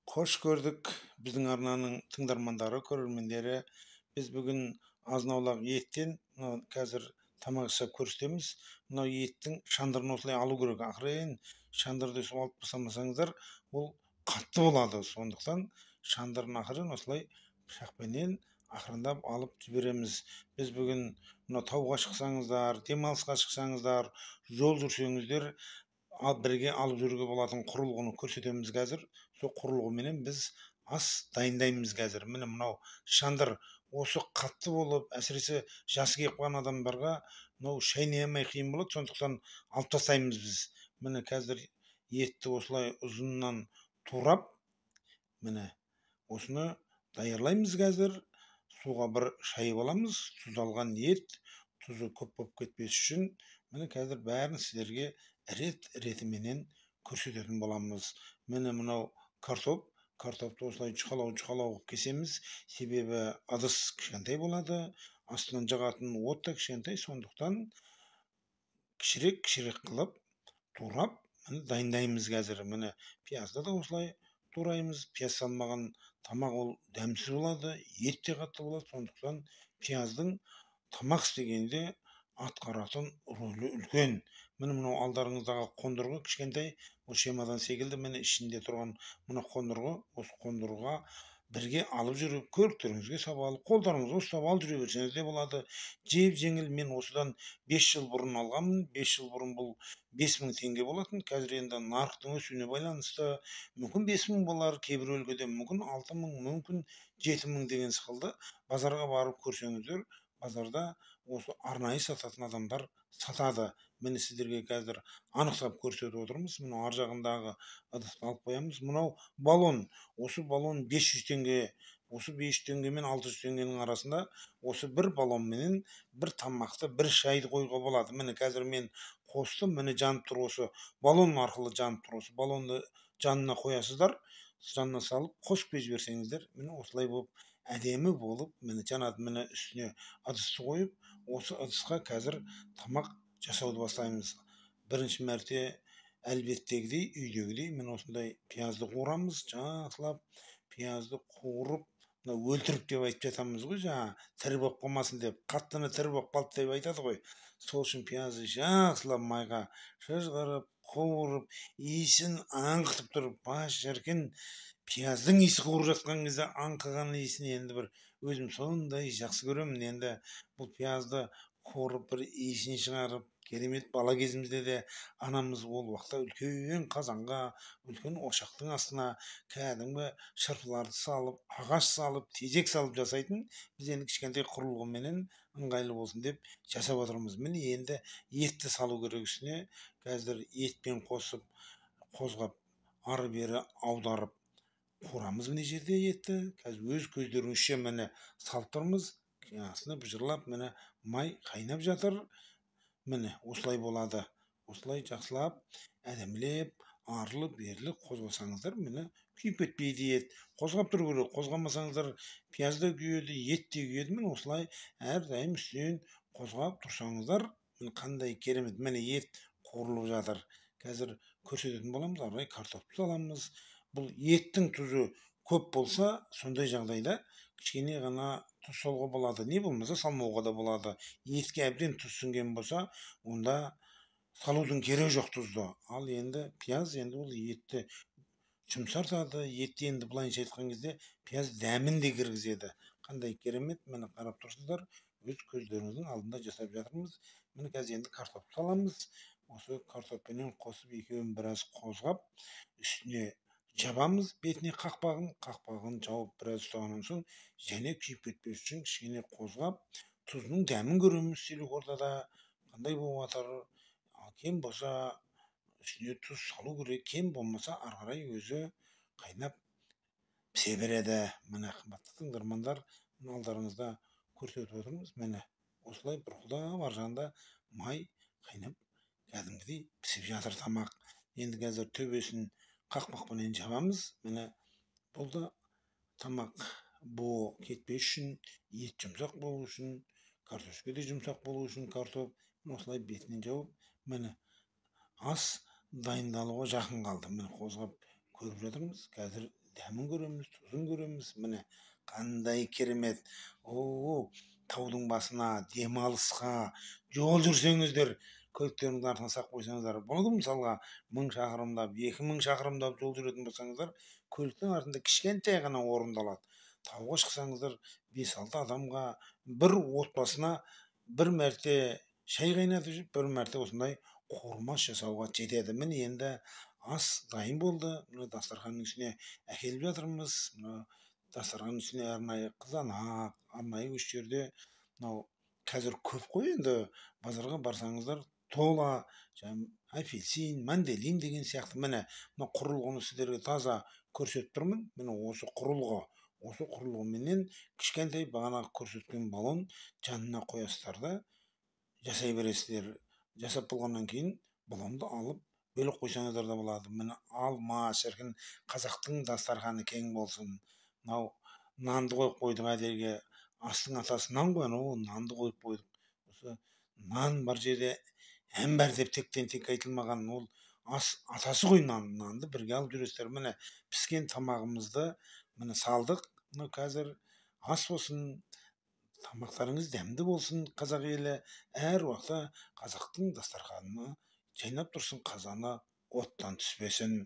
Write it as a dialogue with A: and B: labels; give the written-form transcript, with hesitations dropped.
A: Қош көрдік, біздің арнаның тыңдармандары, көрермендері. Біз бүгін азын-аулақ еттен мынау қазір тамақ жасап көрсетеміз. Мынау еттің шандырын осылай алу керек. Ақырын шандырды өстіп алып тастамасаңыздар, ол қатты болады. Сондықтан шандырын ақырын осылай пышақпенен ақырындап алып жібереміз. Біз бүгін мына тауға шықсаңыздар, демалысқа шықсаңыздар, жол жүрсеңіздер, бірге алып жүруге болатын құрылғыны көрсетеміз қазір. Сол құрылғыменен біз ас дайындаймыз қазір. Міне, мынау шандыр осы қатты болып, әсіресе жасы келіп қалған адамдарға мынау шайнай алмай қиын болады, сондықтан алып тастаймыз біз. Міне, қазір етті осылай ұзыннан турап, міне, осыны даярлаймыз қазір. Суға бір шайып аламыз, тұздалған ет, тұзы көп болып кетпес үшін. Міне, қазір бәрін сіздерге рет ретіменен көрсететін боламыз. Міне, мынау картоп. Картопты осылай жұқалау жұқалау қылып кесеміз, себебі ыдыс кішкентай болады, астынан жағатын от та кішкентай, сондықтан кішірек кішірек қылып турап, міне, дайындаймыз қазір. Міне, пиязды да осылай тураймыз. Пияз салмаған тамақ ол дәмсіз болады, ет те қатты болады. Сондықтан пияздың тамақ істегенде атқаратын рөлі үлкен. Міне, мынау алдарыңыздағы қондырғы кішкентай, ол чемодан секілді. Міне, ішінде тұрған мына қондырғы, осы қондырғыға бірге алып жүріп, көліктеріңізге салып алып, қолдарыңызға ұстап алып жүре берсеңіз де болады. Жеп жеңіл. Мен осыдан 5 жыл бұрын алғанмын. 5 жыл бұрын бұл 5000 теңге болатын. Қазір енді нарықтың өсуіне байланысты мүмкін 5000 болар, кейбір өлкеде мүмкін 6000, мүмкін 7000 деген сықылды. Базарға барып көрсеңіздер, базарда осы арнайы сататын адамдар сатады. Міне, сіздерге қазір анықтап көрсетіп отырмыз. Мынау ар жағындағы ыдысты алып қоямыз. Мынау баллон. Осы баллон 500 теңге. Осы 500 теңге мен 600 теңгенің арасында осы бір баллонменен бір тамақты, бір шайды қоюға болады. Міне, қазір мен қостым. Міне, жанып тұр, осы баллон арқылы жанып тұр. Осы баллонды жанына қоясыздар, жанына салып қосып жіберсеңіздер, міне, осылай болып әдемі болып, міне, жанады. Міне, үстіне ыдысты қойып, осы ыдысқа қазір тамақ жасауды бастаймыз. Бірінші мәрте әлбеттегідей, үйдегідей, міне, осындай пиязды қуырамыз. Жақсылап пиязды қуырып, мына өлтіріп деп айтып жатамыз ғой, жаңа тірі болып қалмасын деп, қаттыны тірі болып қалды деп айтады ғой. Сол үшін пиязды жақсылап майға шыжғырып, қуырып, иісін аңқытып тұрып, бас шіркін, пияздың иісі қуырып жатқан кезде аңқыған иісін енді бір өзім сондай жақсы көремін. Енді бұл пиязды қуырып, бір иісін шығарып, керемет. Бала кезімізде де анамыз ол уақытта үлкен қазанға, үлкен ошақтың астына кәдімгі шырпыларды салып, ағаш салып, тезек салып жасайтын. Біз енді кішкентай құрылғыменен ыңғайлы болсын деп жасап отырмыз. Міне, енді етті салу керек үстіне. Қазір етпен қосып, қозғап, ары бері аударып қуырамыз. Мына жерде етті қазір өз көздеріңізше, міне, салып тұрмыз. Астына быжырлап, міне, май қайнап жатыр. Міне, осылай болады. Осылай жақсылап әдемілеп арлы берлі қозғасаңыздар, міне, күйіп кетпейді ет. Қозғап тұру керек. Қозғамасаңыздар, пияз да күйеді, ет те күйеді. Міне, осылай әрдайым үстінен қозғап тұрсаңыздар, міне, қандай керемет. Міне, ет қуырылып жатыр, қазір көрсететін боламыз. Ары қарай картопты саламыз. Бұл еттің тұзы көп болса, сондай жағдайда кішкене ғана тұз салуға болады, не болмаса салмауға да болады. Етке әбден тұз сіңген болса, онда салудың керегі жоқ тұзды. Ал енді пияз енді ол етті жұмсартады. Етті енді былайынша айтқан кезде пияз дәмін де кіргізеді. Қандай керемет, міне, қарап тұрсыздар, өз көздеріңіздің алдында жасап жатырмыз. Міне, қазір енді картоп саламыз. Осы картоппенен қосып, екеуін біраз қозғап, үстіне жабамыз бетіне қақпағын. Қақпағын жауып, біраз ұстағаннан соң және күйіп кетпес үшін кішкене қозғап, тұзының дәмін көреміз. Селек ортада қандай болып жатыр? Кем болса, үстіне тұз салу керек, кем болмаса, ары қарай өзі қайнап пісе береді. Міне, қымбатты тыңдармандар, мына алдарыңызда көрсетіп отырмыз. Міне, осылай бұрқылдап ар жағында май қайнап, кәдімгідей пісіп жатыр тамақ. Енді қазір төбесін қақпақпенен жабамыз. Міне, бұл да тамақ буы кетпес үшін, ет жұмсақ болу үшін, картошка де жұмсақ болу үшін картоп осылай бетінен жауып, міне, ас дайындалуға жақын қалды. Міне, қозғап көріп жатырмыз. Қазір Дәмін көреміз, тұзын көреміз. Міне, қандай керемет. О, таудың басына демалысқа жол жүрсеңіздер, көліктеріңіздің артына салып қойсаңыздар болады. Мысалға, 1000 шақырымдап, 2000 шақырымдап жол жүретін болсаңыздар, көліктің артында кішкентай ғана орынды алады. Тауға шықсаңыздар, 5-6 адамға, бір отбасына бір мәрте шай қайнатып ішіп, бір мәрте осындай қуырмаш жасауға жетеді. Міне, енді ас дайын болды. Мына дастарханның үстіне әкеліп жатырмыз. Мына дастарханның үстіне арнайы қызанақ, арнайы осы жерде мынау қазір көп қой енді, базарға барсаңыздар тола апельсин, мандарин деген сияқты. Міне, мына құрылғыны сіздерге таза көрсетіп тұрмын. Міне, осы құрылғы, осы құрылғыменен кішкентай бағанағы көрсеткен баллон жанына қоясыздар да, жасай бересіздер. Жасап болғаннан кейін баллонды алып бөліп қойсаңыздар да болады. Міне, алма, шіркін, қазақтың дастарханы кең болсын. Мынау нанды қойып қойдық әдерге, астың атасы нан ғой, анау нанды қойып қойдық. Осы нан бар жерде ән бар деп тектен тек айтылмаған, ол ас атасы ғой нан. Нанды бірге алып жүресіздер. Міне, піскен тамағымызды міне салдық. Мынау қазір ас болсын, тамақтарыңыз дәмді болсын, қазақ елі. Әр уақытта қазақтың дастарханы жайнап тұрсын, қазаны оттан түспесін.